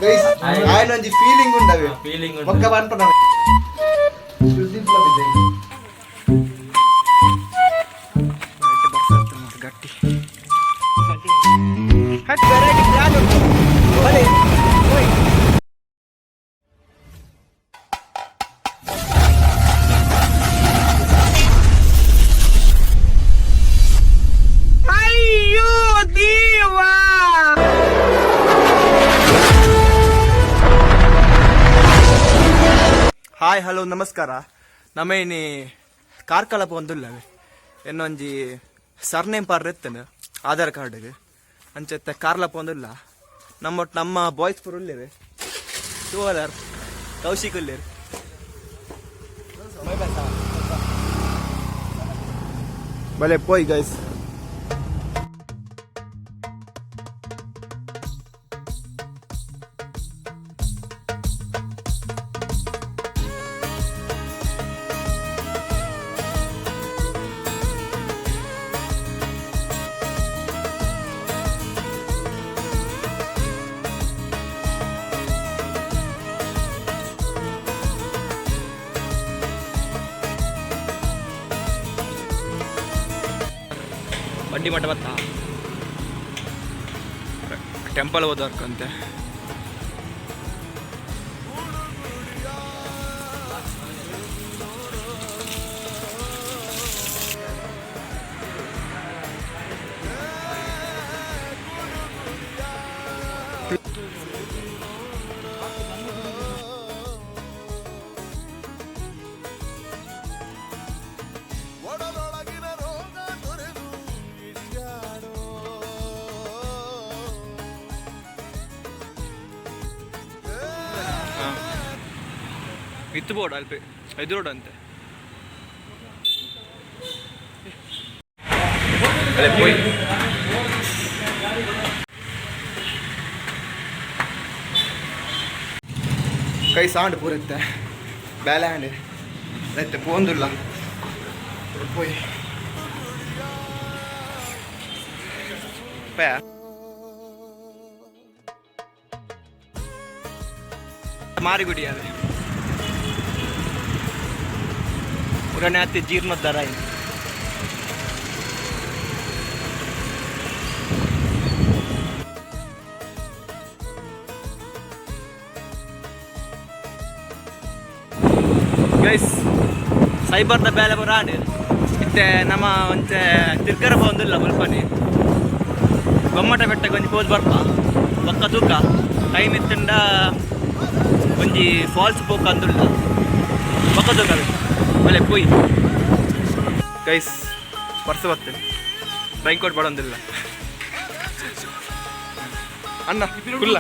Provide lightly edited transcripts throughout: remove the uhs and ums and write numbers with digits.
Guys, ಆಯನೊಂಜಿ feeling ಉಂಡವೆ. Feeling. ಬೊಕ್ಕ ಪನ್ಪನ. ಗಟ್ಟಿ ವೆರೈಟಿ ಪ್ಲಾನ್ ಉಂಟು. ಬಲೆ ಓಯ್. ಹಾಯ್, ಹಲೋ, ನಮಸ್ಕಾರ. ನಮ್ಮ ಇನಿ ಕಾರ್ಕಳ ಪೋಂದುಲ್ಲವೆ. ಎನ್ನೊಂಜಿ ಸರ್ನೇಮ್ ಪಾರ್ ಎತ್ತನು ಆಧಾರ್ ಕಾರ್ಡ್ಗೆ. ಅಂಚೆತ್ತ ಕಾರ್ಲ ಪೋಂದುಲ್ಲ. ನಮ್ಮ ನಮ್ಮ ಬಾಯ್ಸ್ ಪೂರ ಉಲ್ಲೇರು. ಟೂವಲರ್ ಕೌಶಿಕ್ ಉಲ್ಲೇರು. ಬಲೆ ಪೋಯ್ ಗೈಸ್. ಬಂಡಿ ಮಠ ಬತ್ತ ಟೆಂಪಲ್ ಹೋದರ್ಕಂತೆ. ಒಡಲೊಳಗಿನ ರೋಗ ತೊರೆದು ಇಡ್ಯಾಡೋ. ಇತ್ತು ಬೋರ್ಡ್ ಅಲ್ಪ ಎದುರೋಡು ಅಂತೆ. ಅಲ್ಲೇ ಪೋಯ್. ಕೈ ಸಾಂಡ್ ಪೂರಿತ್ತೆ ಬೇಲೆ ಹ್ಯಾಂಡ್ ರೈತೆ ಪೋಂದುಲ್ಲ. ಪೋಯ್ ಪೇ. ಮಾರಿಗುಡಿ ಅದೇ ಪುರಾಣೆ ಅತಿ ಜೀರ್ಣೋದ್ಧಾರ ಆಯ್ತು. ಗೈಸ್, ಸೈಬರ್ದ ಬೇಲೆ ಬರಾಂಡ್ ಇತ್ತೆ. ನಮ್ಮ ಒಂಚೆ ತಿರ್ಗರ ಒಂದಿಲ್ಲ ಮುಲ್ಪನಿ ಗೊಮ್ಮಟ ಬೆಟ್ಟಕ್ಕೆ ಒಂಜಿ ಪೋದು ಬರ್ಪ. ಬೊಕ್ಕ ತೂಕ, ಟೈಮ್ ಇತ್ತಂಡ ಒಂಜಿ ಫಾಲ್ಸ್ ಪೋಕ ಅಂದುಲ್ಲ. ಬೊಕ್ಕ ತೂಕ. ಬಲೆ ಪೋಯ್ ಗೈಸ್. ಪರ್ಸ ಬರ್ತೇನೆ, ರೈನ್ ಕೋಟ್ ಬಡೊಂದಿಲ್ಲ. ಅಣ್ಣ ಕುಲ್ಲ.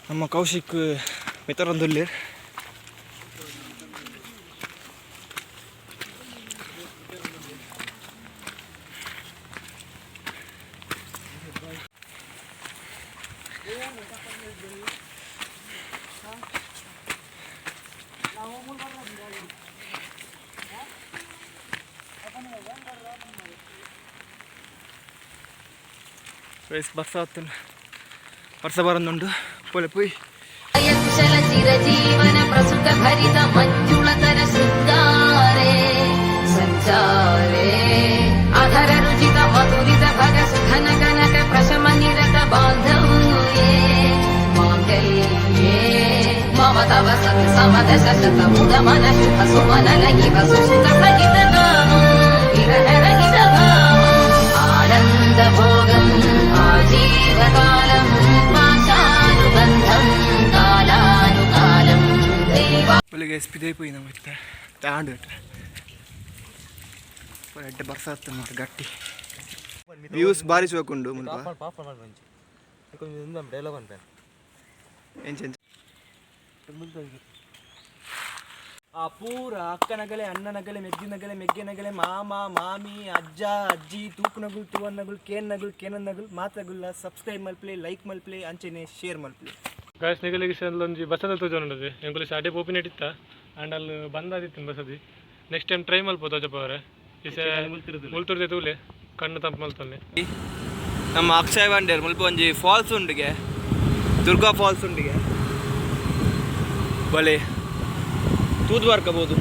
ನಮ್ಮ ಕೌಶಿಕ್ ಮಿತ್ರರೊಂದುಲ್ಲೆ. ಬರ್ಸ ಆತನ, ಬರ್ಸ ಬರೊಂದುಂಡು. ಪೋಲೆ ಪೋಯ್. ಕುಶಲ ಚಿರಜೀವನ ಪ್ರಸುತ ಭರಿತ ಮಂಜುಳತರ ಶೃಂಗಾರೇ ಸಂಚಾರೇ ಅಧರ ರುಚಿತ ಮಧುರಿತ ಭಗ ಸುಧನ ಕನಕ ಪ್ರಶಮ ನಿರತ ಬಾಂಧವ್ಯೇ ಮಾಂಗಲ್ಯೇ ಮಮ ತವ ಸತ ಸಮದ ಶತ ಮುದ ಮನ ಶುಭ ಸುಮನ ಲಗಿವ ಸುಸುತ ಸಹಿತ ನಾಮಂ ವಿರಹ ರಹಿತ ಭಾವಂ ಆನಂದ ಭೋಗಂ ಆಜೀವಕಾಲಂ ಪಾಶಾನುಬಂಧಂ ಕಾಲಾನುಕಾಲಂ ದೇವಾ. ಎಸ್ಪಿದೇ ಪೋಯಿ ನಮ್ಮ ಇತ್ತೆ ತಾಂಡು ಎಡ್ಡೆ ಬರ್ಸ ಮಾತ್ರ ಗಟ್ಟಿ. ವ್ಯೂಸ್ ಬಾರಿ ಶೋಕುಂಡು ಮುಲ್ಪ. ಡೈಲಾಗ್ ಅನ್ಪೇನು. ಎಂಚ ಎಂಚ ಆ ಪೂರ ಅಕ್ಕನಗಲೆ, ಅಣ್ಣನಗಲೆ, ಮೆಗ್ಗಿನಗಲೆ, ಮೆಗ್ಗೆನಗಲೆ, ಮಾಮ, ಮಾಮಿ, ಅಜ್ಜ, ಅಜ್ಜಿ, ತೂಪುನಗುಲ್, ತೂವನ್ನಗುಲ್, ಕೇನ್ನಗುಲ್, ಕೇನನ್ನಗುಲ್ ಮಾತ್ರಗುಲ್ಲ ಸಬ್ಸ್ಕ್ರೈಬ್ ಮಲ್ಪ್ಲೆ, ಲೈಕ್ ಮಲ್ಪ್ಲೆ, ಅಂಚೆನೆ ಶೇರ್ ಮಲ್ಪ್ಲೆ. ಗಾಯ್ಸ್, ನಿಗಲಿಗೆ ಒಂಜಿ ಬಸದ ತೋಜೊಂಡದೆ. ಎಂಕುಲು ಶಾಡೆ ಪೋಪಿನೆಟ್ ಇತ್ತ ಆಂಡ್ ಅಲ್ಲಿ ಬಂದಾದಿತ್ತು ಬಸದಿ. ನೆಕ್ಸ್ಟ್ ಟೈಮ್ ಟ್ರೈ ಮಲ್ಪ ತೋಜಪವರೆ. ಇಸೆ ಮುಲ್ತುರ್ದೆ ತೂಲೆ, ಕಣ್ಣು ತಂಪು ಮಲ್ತೊನ್ನೆ. ನಮ್ಮ ಅಕ್ಷಯ್ ಬಂಡೇರ್ ಮುಲ್ಪ ಒಂಜಿ ಫಾಲ್ಸ್ ಉಂಡಿಗೆ, ದುರ್ಗಾ ಫಾಲ್ಸ್ ಉಂಡಿಗೆ. ಬಲೆ ತೂದು ಬರ್ಕಬೋದು.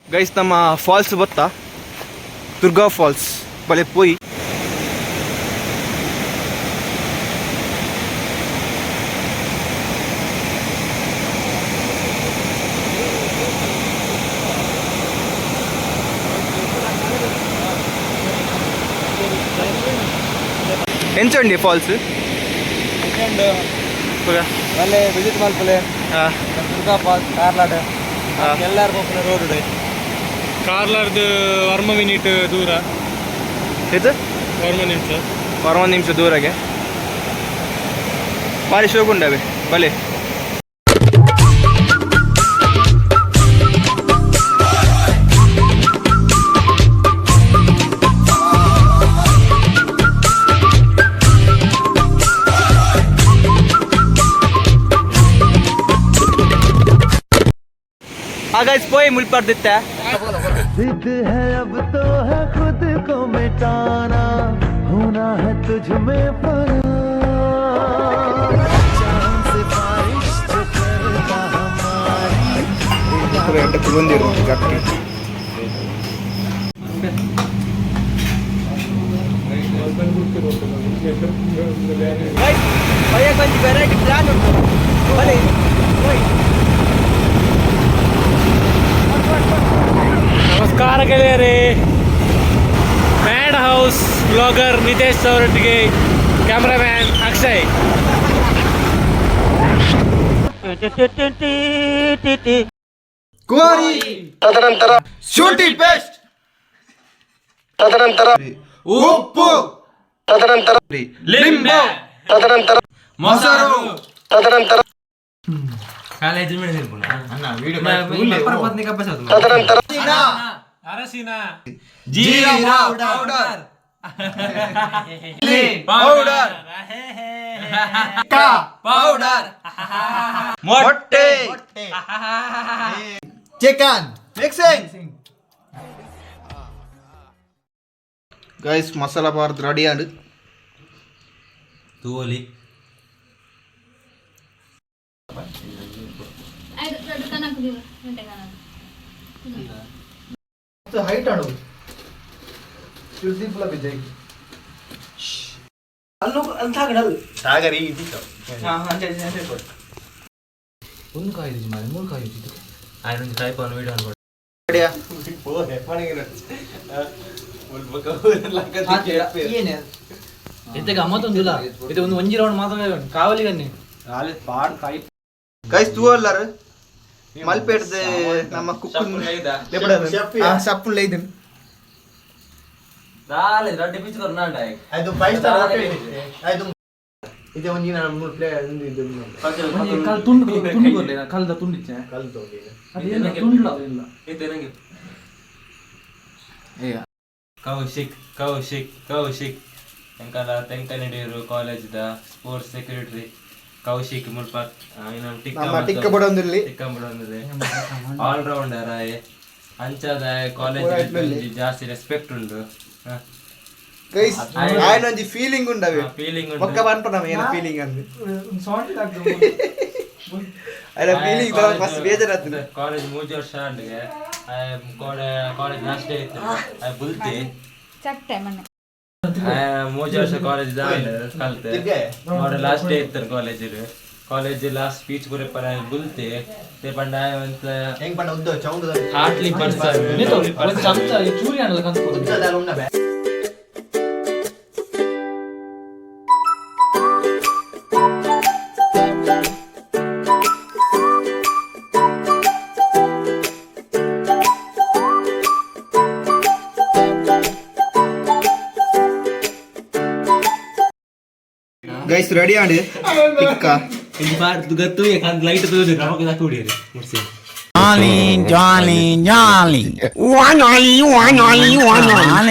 ಗೈಸ್, ನಮ್ಮ ಫಾಲ್ಸ್ ಬತ್ತಾ, ದುರ್ಗಾ ಫಾಲ್ಸ್. ಬಲೆ ಪೋಯಿ. ಎಂಚಂಡಿ ಫಾಲ್ಸ್? ಮಲ್ಲೆ ವಿಸಿಟ್ ಮಲ್ಪಲೆ. ದುರ್ಗಾ ಫಾಲ್ಸ್ ಕಾರ್ಲಾಡ್ ಎಲ್ಲಾರು ಪೋಪುನ ರೋಡ್. ಕಾರ್ಲಾರ್ದು ವರ್ಮ ಮಿನಿಟ್ ದೂರ. ಇದು ವರ್ಮ ನಿಮಿಷ. ಅರವತ್ತು ನಿಮಿಷ ದೂರಗೆ. ಭಾರಿ ಶೋಕುಂಡವೆ, ಬಲೆ. ಹಾಗಾಯ್ತು, ಪೋಯಿ ಮುಲ್ಪಾರ್ದಿತ್ತೆ. जिद है अब तो है खुद को मिटाना, होना है तुझ में फना। चांद सिफारिश जो करता हमारी। ಕುಲೊಂದಿರು ಗಟ್ಟಿ. ಒಂಜಿ ವೆರೈಟಿ ಪ್ಲಾನ್ ಉಂಟು, ಬಲೆ ಹೋಯ್. ನಮಸ್ಕಾರ ಗೆಳೆಯರೇ, ಮ್ಯಾಡ್ ಹೌಸ್ ಬ್ಲಾಗರ್ ನಿತೇಶ್ ಅವರೊಟ್ಟಿಗೆ ಕ್ಯಾಮ್ರಾಮ್ಯಾನ್ ಅಕ್ಷಯ್. ಕೋರಿ, ತದನಂತರ ಶುಂಠಿ ಪೇಸ್ಟ್, ತದನಂತರ ಉಪ್ಪು, ತದನಂತರ ಲಿಂಬೆ, ತದನಂತರ ಮೊಸರು, ತದನಂತರ ತದನಂತರ ಅರಸಿನ, ಜೀರಾ ಪೌಡರ್, ಪೌಡರ್, ಪೌಡರ್, ಮೊಟ್ಟೆ, ಚಿಕನ್ ಮಿಕ್ಸಿಂಗ್. ಗೈಸ್, ಮಸಾಲ ಬಾರ್ದು ರೆಡಿ ಆಂಡ್. ತೂವಲಿ. ಐದು ಕನಕು ಗಂಟೆ ಕನಕು. ಹೈಟ್ ಆಡು. ಆಯ್ತು, ಟೈಪ್ ಅನ್ನು ವಿಡಿಯೋ ಅನ್ಬೋದು. ಇದು ಒಂದು ಒಂಜಿ ರೌಂಡ್ ಮಾತ್ರ ಕಾವಲಿಗನ್ನೇ. ಗೈಸ್, ತೂವಲ್ಲಾರು ಮಲ್ಪೇಡ್ದು ನಮ್ಮ ಕುಕ್ ಸಪ್ಪುನ್ ಲೈದನ್. ರಡ್ಡಿ ಪಿಚ್ ಕೊರ್ನಾಂಡ. ಅದು ಫೈವ್ ಸ್ಟಾರ್ ಹೋಟೆಲ್ ಅದು. ಇದು ಒಂಜಿ ನಾನು ಮೂರು ಪ್ಲೇ ಇದು. ಕಲ್ ತುಂಡು ತುಂಡು ಕೊರ್ಲೆ, ಕಲ್ದ ತುಂಡಿಚ್ಚೆ. ಅದೇನು ತುಂಡ್ಲ ಇಲ್ಲ. ಕೌಶಿಕ್, ಕೌಶಿಕ್, ಕೌಶಿಕ್. ಎಂಕಲ ತೆಂಕನಡೀರು ಕಾಲೇಜ್ದ ಸ್ಪೋರ್ಟ್ಸ್ ಸೆಕ್ರೆಟರಿ ಕೌಶಿಕ್ ಮುಲ್ಪ ಇನ್ನೊಂದು ಟಿಕ್ಕ. ನಮ್ಮ ಟಿಕ್ಕ ಬಡೊಂದಿಲ್ಲಿ. ಟಿಕ್ಕ ಬಡೊಂದಿದೆ. ಆಲ್ ರೌಂಡರ್ ಆಯೆ. ಅಂಚಾದ ಕಾಲೇಜ್ ಜಾಸ್ತಿ ರೆಸ್ಪೆಕ್ಟ್ ಉಂಡು. ಗೈಸ್, ಆಯ್ನ ಒಂಜಿ ಫೀಲಿಂಗ್ ಉಂಡವೆ. ಫೀಲಿಂಗ್. ಒಕ್ಕ ಪನ್ಪ ನಮ್ಮ ಏನ ಫೀಲಿಂಗ್ ಅಂದ್. ಅಲ್ಲ, ಫೀಲಿಂಗ್ ಫಸ್ಟ್ ಬೇಜಾರಾಗ್ತದೆ. ಕಾಲೇಜ್ ಮೂಜಿ ವರ್ಷ ಆಂಡ್ಗೆ ಕಾಲೇಜ್ ಲಾಸ್ಟ್ ಡೇ ಇತ್ತು, ಬುಲ್ತಿ. ಚಟ್ಟೆ ಮಣ್ಣೆ. ಮೂಜಿ ವರ್ಷ ಕಾಲೇಜ್ ಕಲ್ತೆ. ಲಾಸ್ಟ್ ಡೇ ಇತ್ತು ಕಾಲೇಜ್. ಕಾಲೇಜ್ ಲಾಸ್ಟ್ ಸ್ಪೀಚ್ ಕೊರೆಪರ ಬುಲ್ತೆ ते ಪಂಡ ಅಂತ ಹಾರ್ಟ್ಲಿ ಪರ್ಸನ್. ಒಂಜಿ ಚಮಚ ಈ ಚೂರಿ ಆಂಡಲ ಕಂತು. ಗೈಸ್ ರೆಡಿ ಆಂಡ್ ಟಿಕ್ಕ. ಗತ್ತು ಲೈಟ್ ನಮಕ್ ಕೂಡಿಯರು ಮುರ್ಸಿ. Jolly, jolly, jolly. One, one, one, one, one.